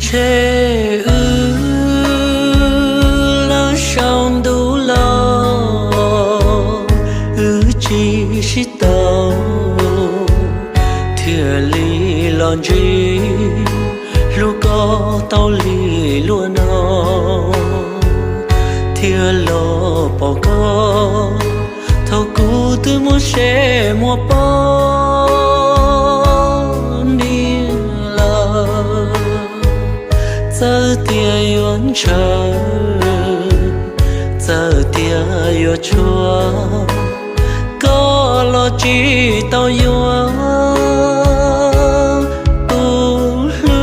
Ntshe wb lawv sau ntuj los, wb tsis sib tau, thiaj li los ntsib, hlub koj tau li luag no, thiaj los pom koj thaum kuv twb muaj seb muaj poj niam lawm. Txawm tias yuav ntshaw, txawm tias yuav tshuav, koj los tsis tau yuav tus hlub.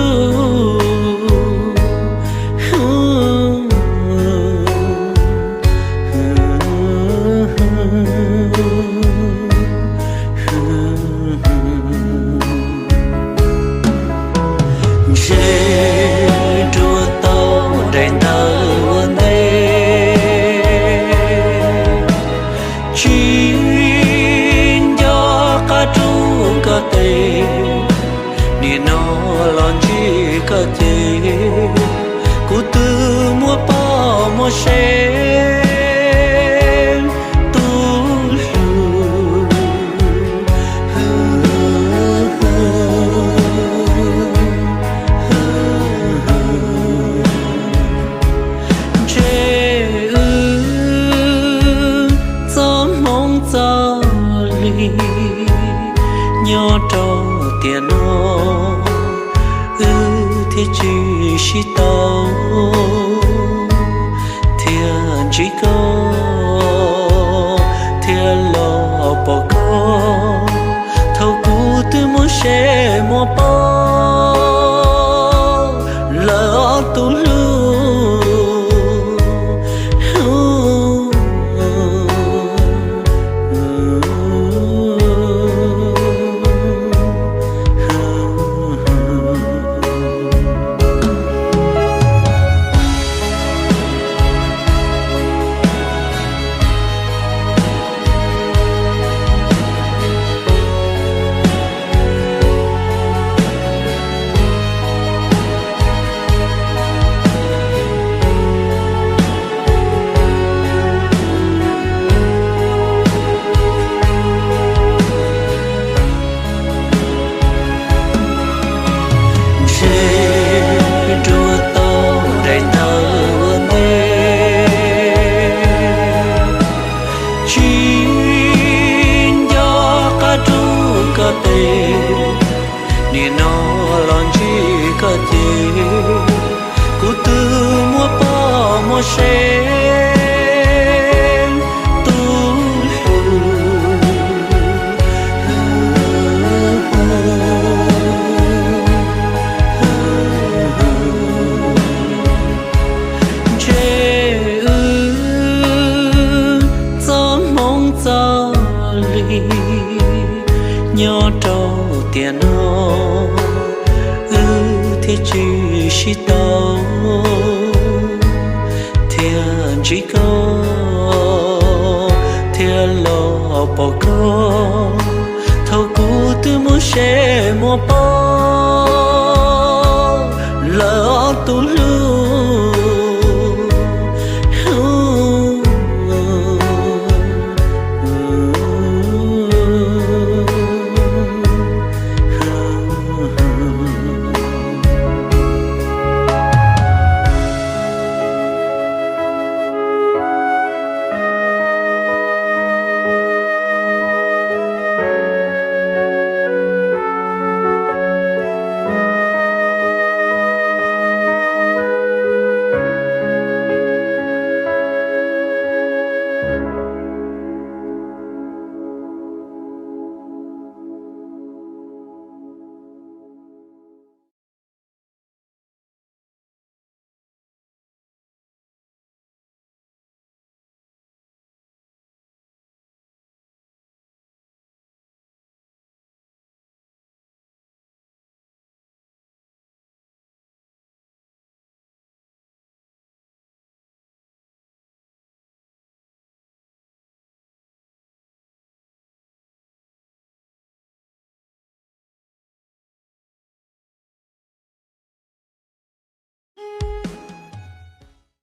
Ntshe nruab tau daim ntawv ua ntej, tsis nco qab rub koj tes, nim no los ntsib koj ces kuv twb muaj poj muaj sev tus hlub. Ntshe wb txoj hmoov txoj li nyob rau tiam no, wb thiaj tsis sib tau, thiaj ntsib koj, thiaj los pom koj thaum kuv twb muaj seb muaj poj lawm tus hlub. Ntshe nruab tau daim ntawv ua ntej, tsis nco qab rub koj tes, nim no los ntsib koj ces kuv twb muaj poj muaj sev tus hlub. Ntshe wb txoj hmoov txoj li nyob rau tiam no, wb thiaj tsis sib tau, thiaj ntsib koj, thiaj los pom koj thaum kuv twb muaj seb muaj poj lawm tus hlub.